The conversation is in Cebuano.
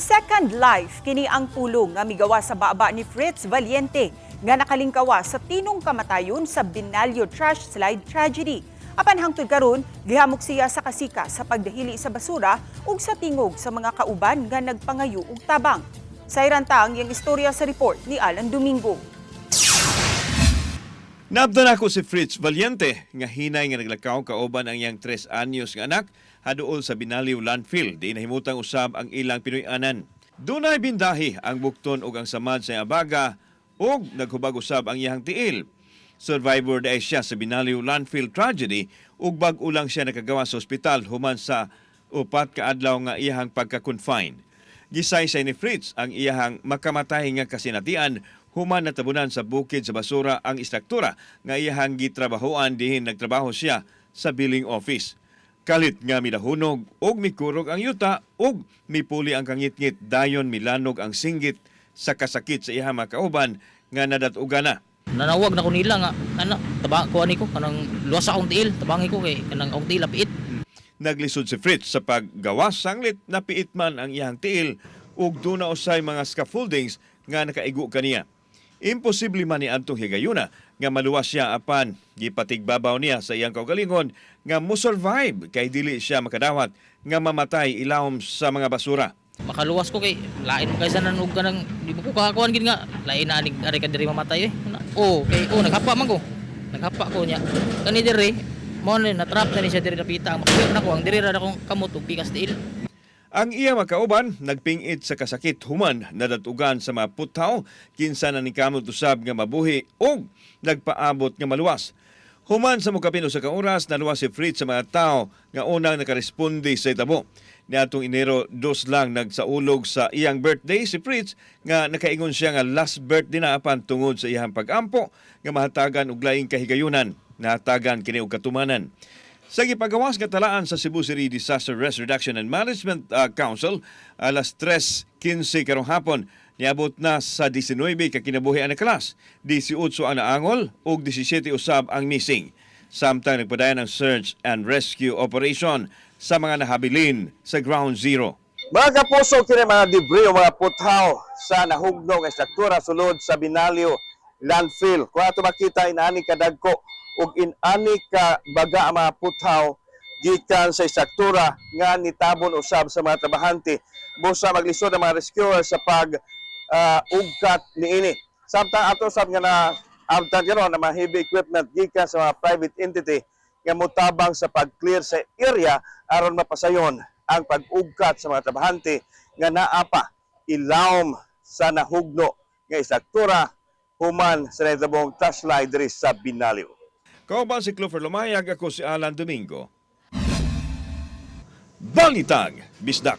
Second life kini ang pulong nga migawa sa baba ni Fritz Valiente nga nakalingkawa sa tinong kamatayon sa Binalio trash slide tragedy. Apan hangtod karon, gihamok siya sa kasika sa pagdahili sa basura ug sa tingog sa mga kauban nga nagpangayo og tabang. Sayran ta ang iyang istorya sa report ni Alan Domingo. Naabdan ako si Fritz Valiente nga hinay nga naglakaw kauban ang iyang 3 anyos nga anak haduol sa Binaliw Landfill, di nahimutang usab ang ilang Pinoy-anan. Dunay bindahi ang bukton ug ang samad sa iyang abaga ug naghubag usab ang iyang tiil. Survivor diay siya sa Binaliw Landfill tragedy ug bag-o lang siya nakagawa sa ospital human sa 4 ka adlaw nga iyang pagka-confine. Gisaysay ni Fritz ang iyahang makamatay nga kasinatian human natabunan sa bukid sa basura ang istruktura nga iyahang gitrabahoan dihin nagtrabaho siya sa billing office. Kalit nga midahunog ug mikurog ang yuta ug mipuli ang kangitngit, dayon milanog ang singgit sa kasakit sa iyahang mga kauban nga nadatugan na. Nanawag na ko nila nga ana taba ko ani ko kanang luwas akong tiil, tabangi ko kay kanang akong tiil piit. Naglisod si Fritz sa paggawas sanglit na piit man ang iyang tiil ug duna usay mga scaffoldings nga nakaigo kaniya. Imposible man ni adtong higayuna nga maluwas siya, apan gipatigbabaw niya sa iyang kaugalingon nga mo survive kay dili siya makadawat nga mamatay ilawom sa mga basura. Makaluwas ko kay lain mo kay sanan og kanang di mo ko kakakuan gid nga lain na aning ari ka diri mamatay eh. Ana, oh kay oh naghapa man ko. Naghapa ko niya. Kani diri mo na natrap na ni siya diri napita. Makuha na ko ang diri ra na akong kamot ug pikas tiil. Ang iya makauban nagpingit sa kasakit human nadatugan sa mga putaw, kinsa na ningkamot usab nga mabuhi ug nagpaabot nga maluwas. Human sa mokapin 1 ka oras, naluwas si Fritz sa mga tao nga unang nakaresponde sa itabo. Niadtong Enero 2 lang nagsaulog sa iyang birthday si Fritz nga nakaingon siya nga last birthday na, apan tungod sa iyang pag-ampo nga mahatagan og laing kahigayunan, nahatagan kini og katumanan. Sa gipagawas nga talaan sa Cebu City Disaster Risk Reduction and Management Council alas 3:15 karong hapon, niabot na sa 19 ka kinabuhi ang nakalas, 18 ang naangol ug 17 usab ang missing. Samtang nagpadayon ang search and rescue operation sa mga nahabilin sa Ground Zero. Mga kapuso, kini mga debris o mga puthaw sa nahugno nga estruktura sulod sa Binalio Landfill. Kung ato makita, inani kadagko ug inani ka baga ang mga puthaw gikan sa estruktura nga nitabon usab sa mga trabahante. Busa maglisod ang mga rescuer sa pag ugkat niini. Samtang ato sab nga na abtan karon ang mga heavy equipment gikan sa mga private entity nga motabang sa pag-clear sa area aron mapasayon ang pag-ugkat sa mga trabahante nga naa pa ilawom sa nahugno nga estruktura human sa nahitabong trash slide diri sa Binaliw. Kauban si Clover Lumayag, ako si Alan Domingo. Balitang Bisdak.